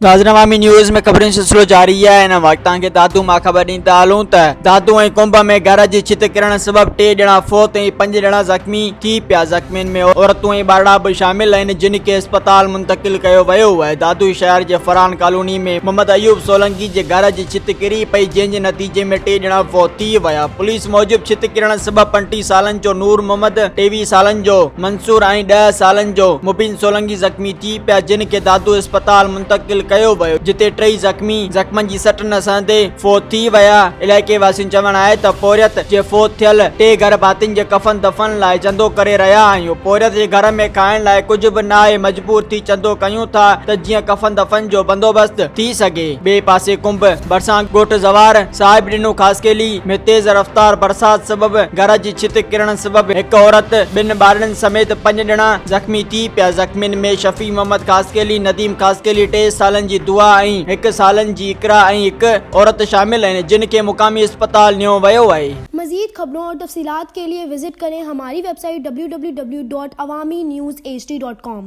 ناظرين عوامي نيوز ۾ خبرن جو سلسلو جاري آهي هن وقت توهان کي دادو مان خبر ڏيندا هلون ته دادو ۽ ڪنب ۾ گهر جي ڇت ڪرڻ سبب ٽي ڄڻا فوت ۽ پنج ڄڻا زخمي ٿي پيا زخمين ۾ عورتون ۽ ٻارڙا به شامل آهن جن کي اسپتال منتقل ڪيو ويو آهي دادو شهر جي فرحان ڪالوني ۾ محمد ايوب سولنگي جي گهر جي ڇت ڪري پئي جنهن جي نتيجي ۾ ٽي ڄڻا فوت ٿي ويا پوليس موجب ڇت ڪرڻ سبب 35 سالن جو نور محمد 23 سالن جو منصور ۽ ڏهه سالن جو مبين سولنگي زخمي ٿي پيا جن کي دادو اسپتال منتقل ڪيو ويو جتي ٽئي زخمي زخمن جي سٽ نه سهندي فوت ٿي ويا علائقي واسين چوڻ آهي ته پورهيت جي فوت ٿيل ٽي گهر ڀاتين جي ڪفن دفن لاء چندو ڪري رهيا آهيون پورهيت جي گهر ۾ کائڻ لاء ڪجهه به ناهي مجبور ٿي چندو ڪيون ٿا ته جيئن ڪفن دفن جو بندوبست ٿي سگهي ٻئي پاسي ڪنب ڀرسان ڳوٺ زوار صاحب ڏنو خاصخيلي ۾ تيز رفتار برسات سبب گهر جي ڇت ڪرڻ سبب هڪ عورت ٻن ٻارڙين سميت پنج ڄڻا زخمي ٿي پيا زخمين ۾ شفيع محمد خاصخيلي، نديم خاصخيلي، ٽي سالن جي دعا ۽ هڪ سالن جي اقرا ۽ هڪ عورت شامل آهن جن کي مقامي اسپتال نيو ويو آهي. مزيد خبرون اور تفصيلات کے لئے وزٽ ڪرين ھماري web site www.awamiNewsHD.com.